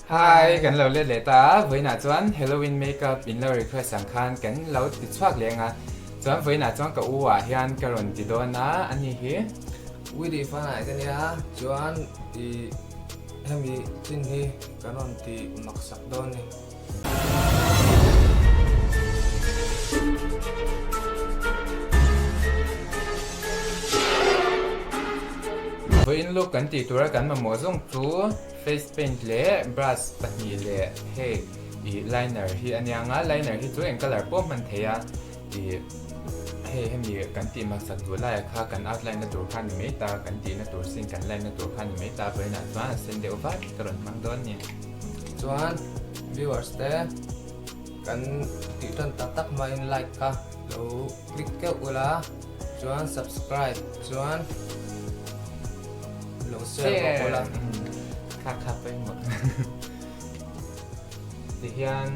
Hi, kan lo let leh ta a, vawiinah chuan Halloween makeup in lo request ang khan kan lo ti chhuak leh ang a, chuan vawiinah chuan ka u ah hian ka rawn ti dawn a, ani hi. Willy fanai ka nia, chuan i hemi chin hi kan rawn ti maksak dawn ni. Vawiin look kan tih tura kan mamawh zawng chu face paint leh brush pahnih leh hei ih liner hi a nia nga liner hi chu eng colour pawh hman thei a ih hei hemi kan tih hmasak duh laiah kha kan outline na tur kha a ni mai ta kan tihna tur sin kan line na tur kha a ni mai ta vawiinah chuan a sen deuh vat ka rawn hmang dawn a ni. Chuan viewers te kan tih tan tak tak hmain like kha lo click keuh ula chuan subscribe chuan lo share bawk ula. Kha kha pawimawh tihian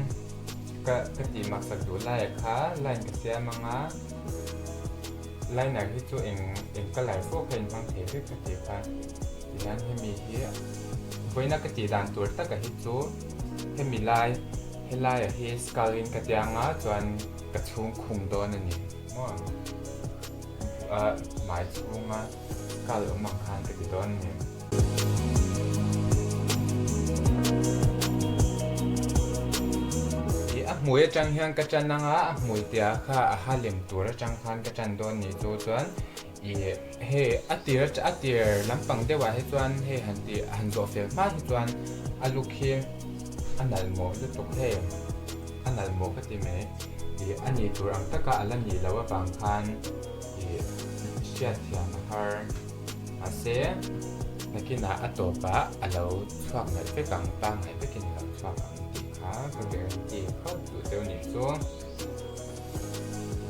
ka ka tih maksak duh lai ah kha line ka siam anga liner hi chu eng eng colour pawh kha inhmang thei vek ka tih kha tihian hemi hi Vawiina ka tih dan tur taka hi chu hemi lai helaia hi skull in ka tiang a chuan ka chhung khum dawn a ni maw a hmai chhunga skull awm ang khan ka ti dawn a ni. Ih a hmui atang hian ka tan anga a hmui tia kha a ha lem tur atang khan ka tan dawn ni chu chuan Ih hei a tir a tir lampang deuh ah hi chuan hei han tih han zawh fel hma hi chuan a luk hi a nalh mawh lutuk hei a nalh mawh ka ti mai ih a nih tur ang taka a la nih loh avang khan ih hriat thiam a har mahse nakinah a tawpah a lo chhuak nalh vek ang pangngai vekin a lo chhuak ang tih kha ka guarantee phawt duh deuh nih chu.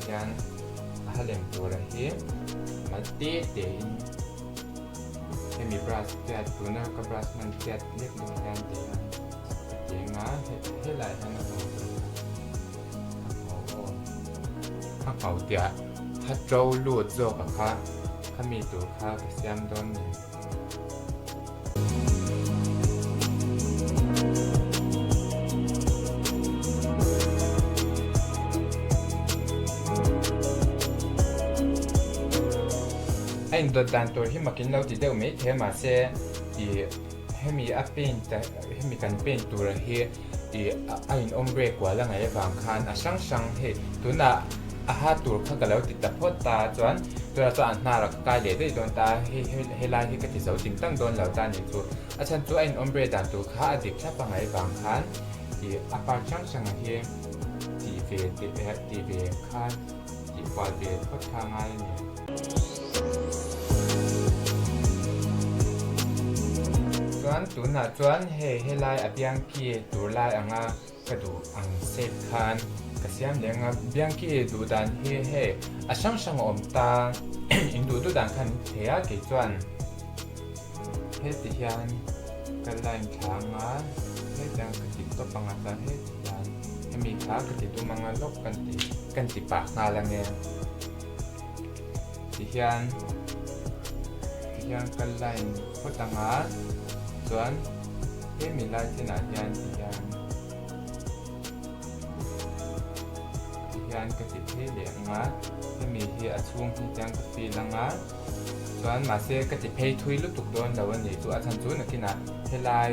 Tihian a ha lem tura hi mal te te in hemi brush tiat tuna ka brush hman tiat lek lek hian ti hian ka ti eng a helai hian a hmu tur a hmu aw a hmu tiah ha to lut zawk a kha khami tur kha ka siam dawn ni. A indawt dan tur hi makin lo ti deuh mai thei a mahse ih hemi a paint hemi kan paint tura hi ih a in ombre kual a ngaih avang khan a hrang hrang hei tunah a ha tur kha ka lo ti ta phawt ta chuan tunah chuan a hnar a ka kai leh daih dawn ta a hei helai hi ka ti zo ting tang dawn lo ta a nih chu a chhan chu a in ombre dan tur kha a dik thlap a ngaih vang khan ih a part hrang hrang a hi tih ve tih ve kha tih kual ve phawt kha a ngai a ni. Chuan tunah chuan hei helai a biang ki tur lai anga Ka duh ang shape khan ka siam leh anga Bianchi duh dan hi hei a hrang hrang a awm ta in duh duh dan khan in ti thei a kei chuan heti hian ka line thla anga hetiang ka ti tawp anga chuan heti hian hemi kha ka ti dum anga lawk kan ti kan ti pah nghal ange ti hian ti hian ka line phawt anga chuan Hemi lai chinah hian ti hian ti hian ka ti phei leh ang a, hemi hi a chhung hi tiang ka feel ang a, chuan mahse ka ti phei thui lutuk dawn lo a ni chu a chhan chu nakinah helai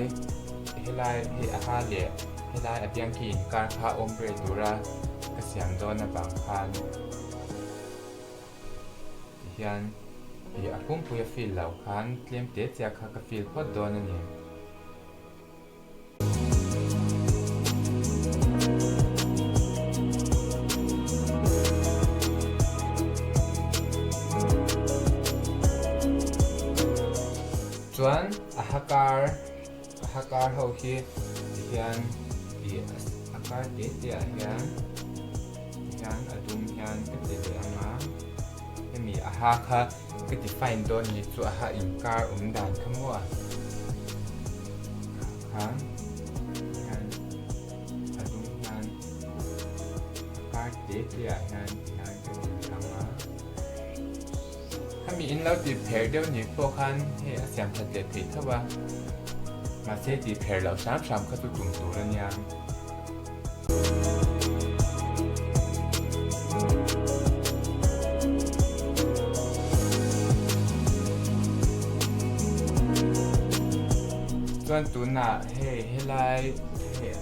helai hei a ha leh helai a biang khi inkar kha awm rei tura ka siam dawn avang khan ti hian ih a pumpui a feel loh khan tlem te chiah kha ka feel phawt dawn a ni. Chuan a ha kar a ha kar ho hi ti hian ih a kar te te ah hian Tihian a dum hian ka ti leh ang a, hemi a ha kha ka define dawn ni chu a ha inkar awm dan kha maw a kha tihian a dum hian a kar te te ah hian tihian ka ti leh ang a, khami in lo ti pher deuh ni pawh khan hei a siam that leh theih tho a. Mahse tih pher loh hram hram kha chu tum tur a nia. Chuan tunah hei helai hei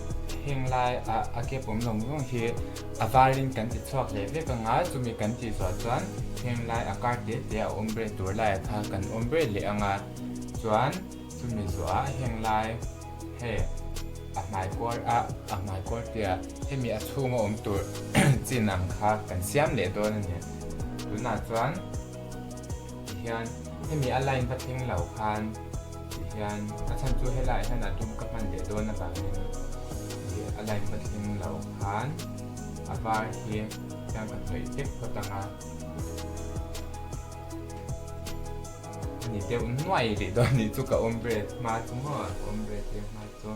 heng lai a a kep awm zawng zawng hi a varin kan ti chhuak leh vek anga chumi kan tih zawh chuan heng lai a kar te te a awm ber tur laiah kha kan awm ber leh anga chuan chumi zawhah heng lai Hei a hmai kuar a, a hmai kuar tia hemi a chhunga awm tur chin ang kha kan siam leh dawn a ni. Tunah chuan tihian hemi a line va thleng lo khan tihian a chhan chu helaiah hian a dum ka hman leh dawn avangin ih a line va thleng lo khan a var hi hian ka hnawih vek phawt ang a. A ni deuh nuai rih dawn nih chu ka ombre hma chu maw ka ombre tir hma chu.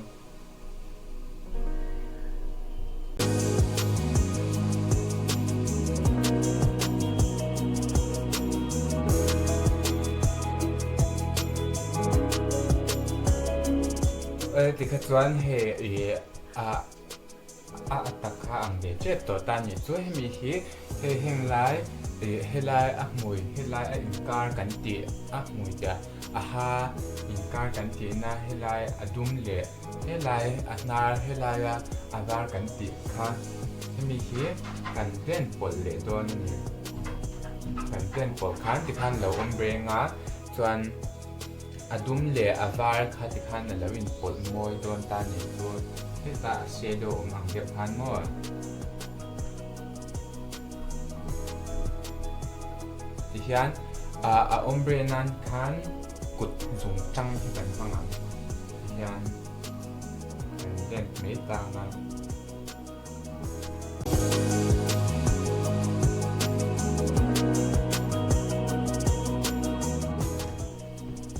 Tikha chuan hei ih ah A a tak kha ang ve tep tawh ta ni chu hemi hi hei heng lai ih helai a hmui helai a inkar kan tih a hmui tia a ha inkar kan tihna helai a dum leh helai a hnar helaia a var kan tih kha hemi hi kan blend pawlh leh dawn a ni kan blend pawlh khan tikhan lo awm reng a chuan. A dum leh a var kha ti khan a lo inpawlh mawi dawn ta ni chu hetah a shadow awm ang deuh khan maw? Tihian a ombre nan khan kut zung tang hi kan hmang ang tihian kan blend mai tang a.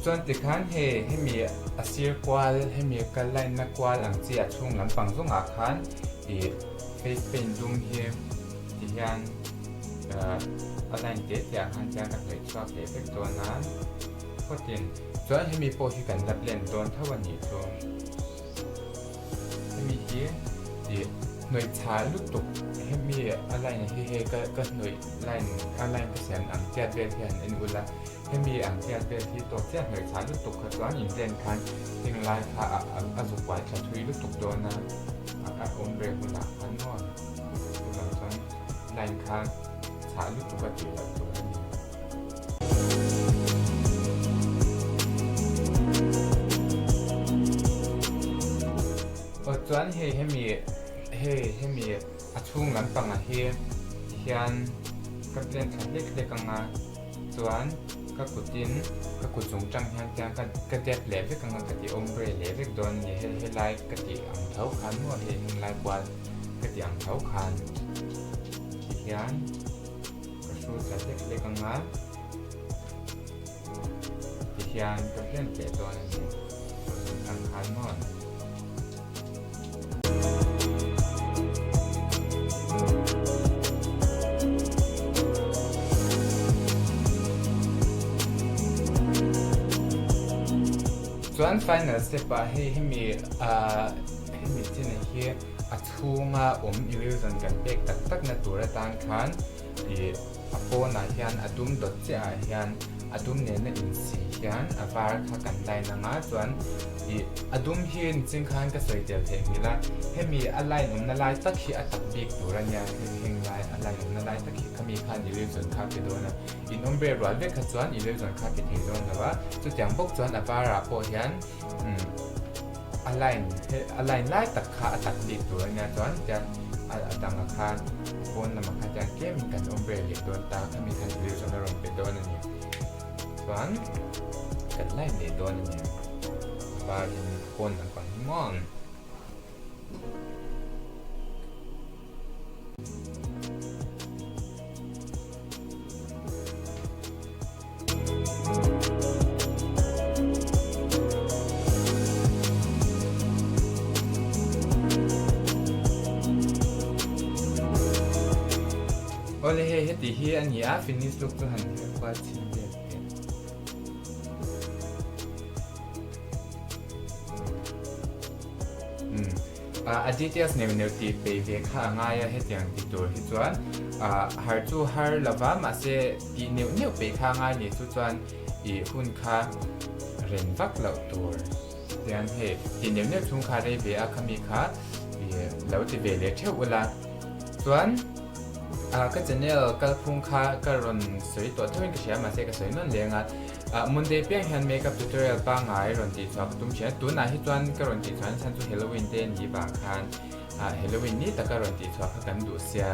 Chuan tikhan hei hemi a sir kual hemi kal line na kual ang chi a chhung lampang zawngah khan ih face paint dum hi ti hian a line te te ah khan chuan ka hnawih chhuak leh vek dawn a phawtin chuan hemi pawh hi kan la blend dawn tho a nih chu. Hemi hi ih hnawih chhah lutuk hemi a line hi hei ka ka hnawih line a line ka siam ang chiat vel hian en ula hemi ang chiat vel hi tawk chiah hnawih chhah lutuk kha chuan in blend khan heng lai kha a a zuk uai tha thui lutuk dawn a a awm ve hunah khan maw chuvang chuan line kha chhah lutuk a tih loh tur a ni. Aw chuan hei hemi hei hemi a chhung lampang ah hi tihian ka blend thla hlek hlek ang a chuan ka kutin ka kut chung tang hian tiang ka ka dep leh vek ang a ka ti ombre leh vek dawn a ni hei helai ka tih ang tho khan maw hei henglai kual ka tih ang tho khan tihian. Ka hrut ta hlek hlek ang a, tihian ka blend leh dawn a ni. Tang khan maw? Chuan final step ah hei hemi ah hemi chin hi a chhunga awm illusion kan pek tak tak na tur atan khan ih a pawnah hian a dum dawt chiah ah hian a dum nena insi hian a var kha kan line ang a chuan ih a dum hi niching khan ka sawi tel theih nghilh a hemi a line awmna lai tak hi a tak bik tur a nia heng lai a line awmna lai tak hi khami khan illusion kha a pe dawn a in awm ber rual vek kha chuan illusion kha a pe thei dawn lo a chutiang bawk chuan a varah pawh hian umm. A line he a line lai tak kha a tak bik tur a nia chuan tiang a a dangah khan pawn lamah khan tiang tlemin kan awm ve leh dawn ta khami khan illusion a rawn pe dawn a ni chuan kan line leh dawn a ni a varin pawn lampang hi maw. Awle hei heti hi a ni a finish look chu han her kual chhin vel teh. A details neuh neuh tih peih ve kha a ngai a, hetiang ti tur hi chuan har chu har lova mahse tih neuh neuh peih kha a ngai nih chu chuan ih hun kha ren vak loh tur tian hei tih neuh neuh chhung kha rei ve a khami kha ih lo ti ve leh theuh ula chuan ka channel kalphung kha ka rawn sawi tawh theuhin ka hria mahse ka sawi nawn leng a. Monday piang hian makeup tutorial pangngai rawn tih chhuah ka tum thin a, tunah hi chuan ka rawn tih chhuah chhan chu Halloween te ni vang khan Halloween ni taka rawn tih chhuah kha kan duh sia,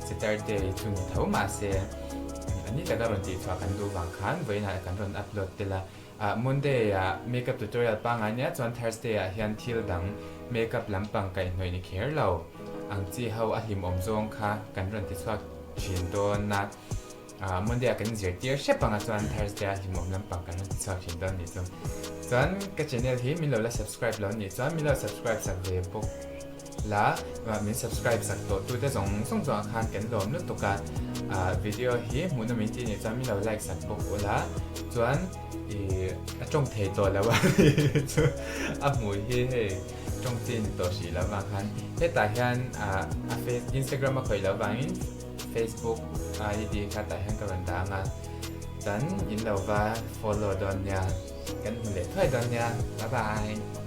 Saturday chu ni tho mahse a ni taka rawn tih chhuah kan duh vang khan vawiinah kan rawn upload tel a. Monday ah makeup tutorial pangngai nia chuan Thursday ah hian thil dang makeup lampang kaihhnawih ni kher lo ang chi ho a hlimawm zawng kha kan rawn ti chhuak thin dawn a. Monday ah kan zirtir hrep anga chuan Thursday ah hlimawm lampang kan rawn ti chhuak thin dawn nih chu. Chuan ka channel hi min lo la subscribe lo nih chuan min lo subscribe sak ve bawk la, min subscribe sak tawh tu te zawng zawng chungah khan kan lawm lutuk a, video hi hmuhnawm in tih nih chuan min lo like sak bawk ula chuan ih a tawng thei tawh lo a chu a hmui hi hei tawng chi ni tawh hrih lo vang khan hetah hian a face Instagram a khawih loh vangin Facebook ID kha tah hian ka rawn dang a, chuan in lo va follow dawn nia, kan hmu leh thuai dawn nia, bye bye.